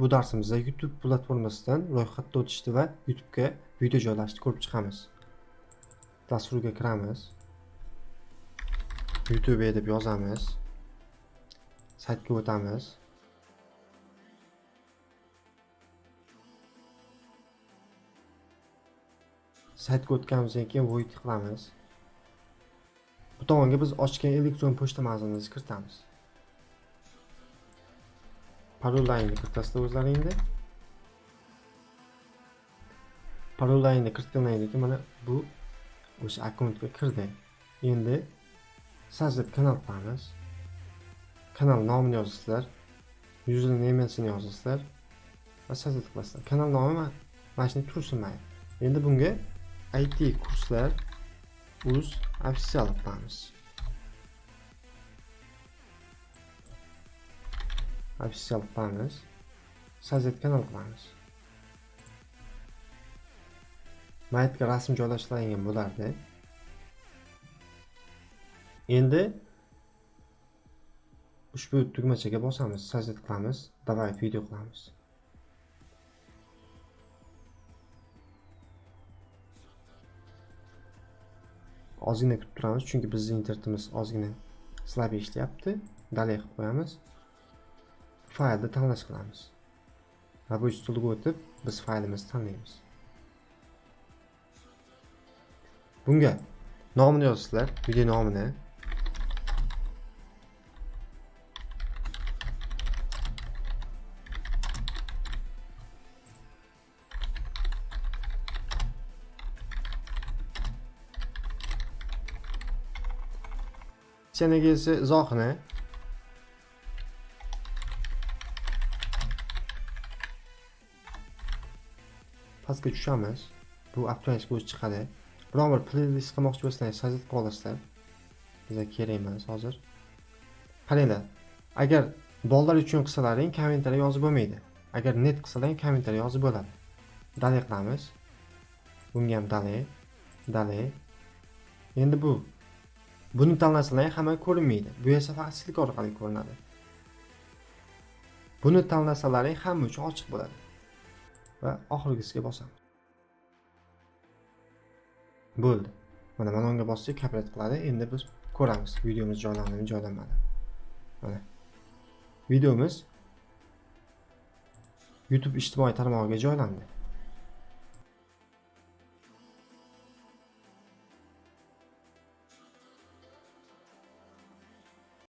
Bu darsimizda YouTube platformasidan ro'yxatdan o'tishni va YouTube'ga video joylashni ko'rib chiqamiz. Dasturga kiramiz. YouTube deb yozamiz. Saytga o'tamiz. Saytga o'tganimizdan keyin void qilamiz. Bu tomonga biz ochgan elektron pochta manzilimizni kiritamiz. Parollarni kiritasizlar o'zlaringda. Parollarni kiritgandan keyin mana bu o'sha akkauntga kirdi. Endi Создать kanal qilamiz. Kanal nomini yozasizlar, username-sini yozasizlar va создать qilasizlar. Kanal nomi mana shunday tursin mayli. Endi bunga IT kurslar uz official qilamiz. Official qilamiz. Создать kanal qilamiz. Maytga rasm joylashtirilgan bo'lardi. Endi ushbu tugmachaga bosamiz, создать qilamiz, добавить video qilamiz. Ozgina kutib turamiz, chunki bizning internetimiz ozgina slab ishlayapti. Dalay qilib qo'yamiz. Faylni tanlash qilamiz. Рабочий stolga o'tib, biz faylimizni tanlaymiz. Bunga nomini yozasizlar, video nomini. Senegesi izohini. Pastga tushamiz. Bu avtomatik o'zi chiqadi. Biron bir playlist qilmoqchi bo'lsangiz, создать qila olasizlar. Bizga kerak emas hozir. Qaranglar, agar bolalar uchun qilsalaring kommentariy yozib bo'lmaydi. Agar net qilsalaring kommentariy yozib bo'ladi. Dalay qilamiz. Bunga ham dalay, dalay. Endi buni tanlasalaring hamma ko'rinmaydi. Bu esa faqat ссылка orqali ko'rinadi. Buni tanlasalaring hamma uchun ochiq bo'ladi. Va oxirgisiga bosamiz. Bo'ldi. Mana unga bossak kopyat qiladi. Endi biz ko'ramiz videomiz joylandimi, joylanmadimi. Mana videomiz YouTube ijtimoiy tarmog'iga joylandi.